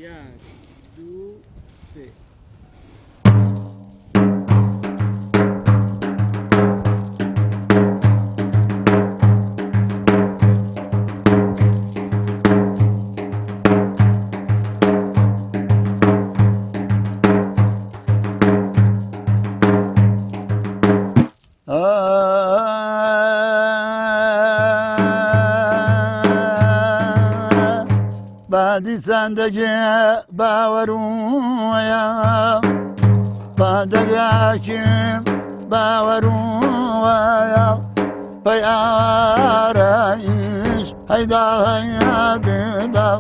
یەک، دوو، سێ. بادیسان دەگێ باوەروەیە بادەگاکیم باوەروەیە پەی ئارایش هەیدا هەیە بێدا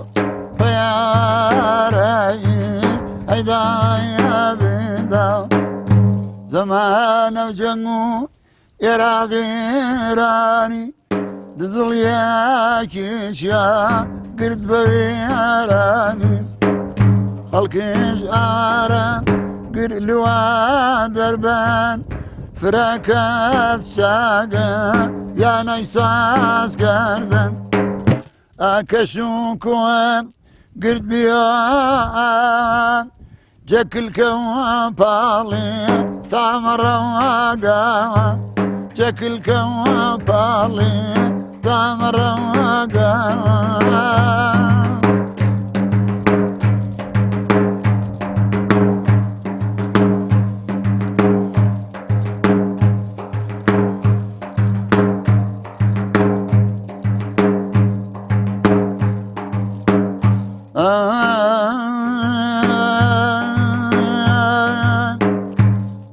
پەی ئارایش هەیدا هەیە بێدا زەمانە و جەنگ و ئێراق ئێرانی دزڵیاکێشیا گرت بە وێرانی خەڵکیش ئاران گر لوا دەربەن فرە کەس شاگە یانەی ساز کردن ئاکەش و کوان گرت بیان جەکلکەوە پاڵێ تامەڕەواگا جەکلکەوە پاڵێ تامەڕەواگا.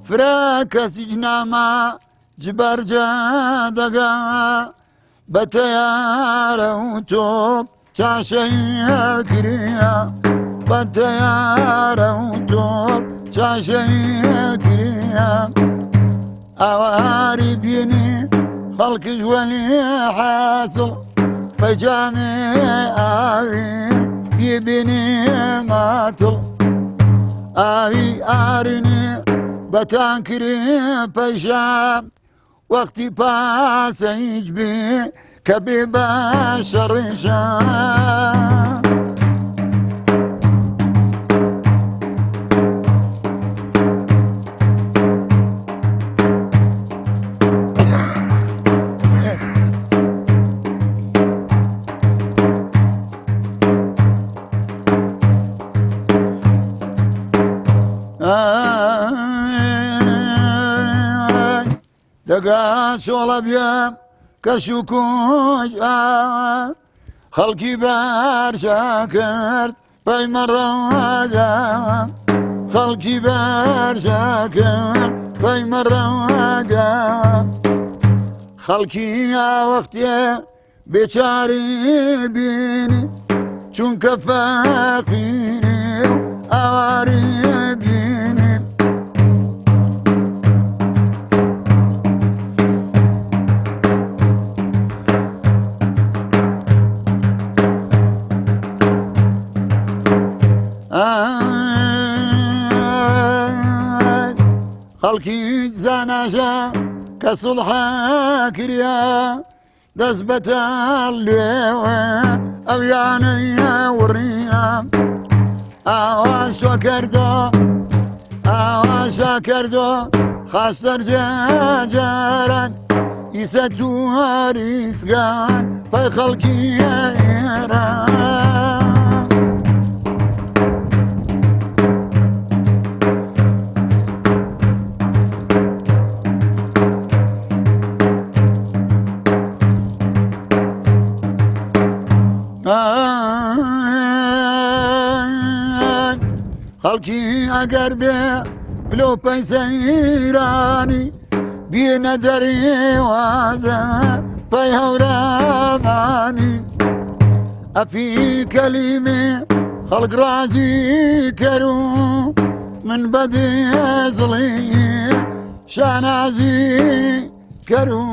فرە کەسیج ناما جبەرجە دەگا بە تەیارە و تۆپ چاشەی کریا بە تەیارە و تۆپ چاشەی کریا ئاواری بینی خەڵکیش وەلی حاسڵ بەجامێ ئاوی بیبینی ماتڵ ئاوی ئارینی بەتانکری پەیژا وەختی پاسەیج بێ کە بێ بە شەڕێژە. دەگا چۆڵە بێ کەش و کۆج خەڵکی بارجا کرد پەی مەڕەواگا خەڵکی بارجا کرد پەی مەڕەواگا خەڵکی ئاوەختێ بێچاری بینی چونکە فەقیری و ئاواری بینی. خەڵکی زاناژە کە سوڵحە کریا دەست بەتاڵ لێوە ئەو یانەیە وڕیە ئاوا شۆ کردۆ ئاوا شا کردۆ خاستەر جاران ئیسە تو هاریسگان پای خەڵکی ئێران. خەڵکی ئەگەر بێ لۆ پەیسەیرانی بینە دەرێوازە پەی هەورامانی ئەپی کەلیمێ خەڵک ڕازی کەرو من بەدێزڵی شانازی کەرو.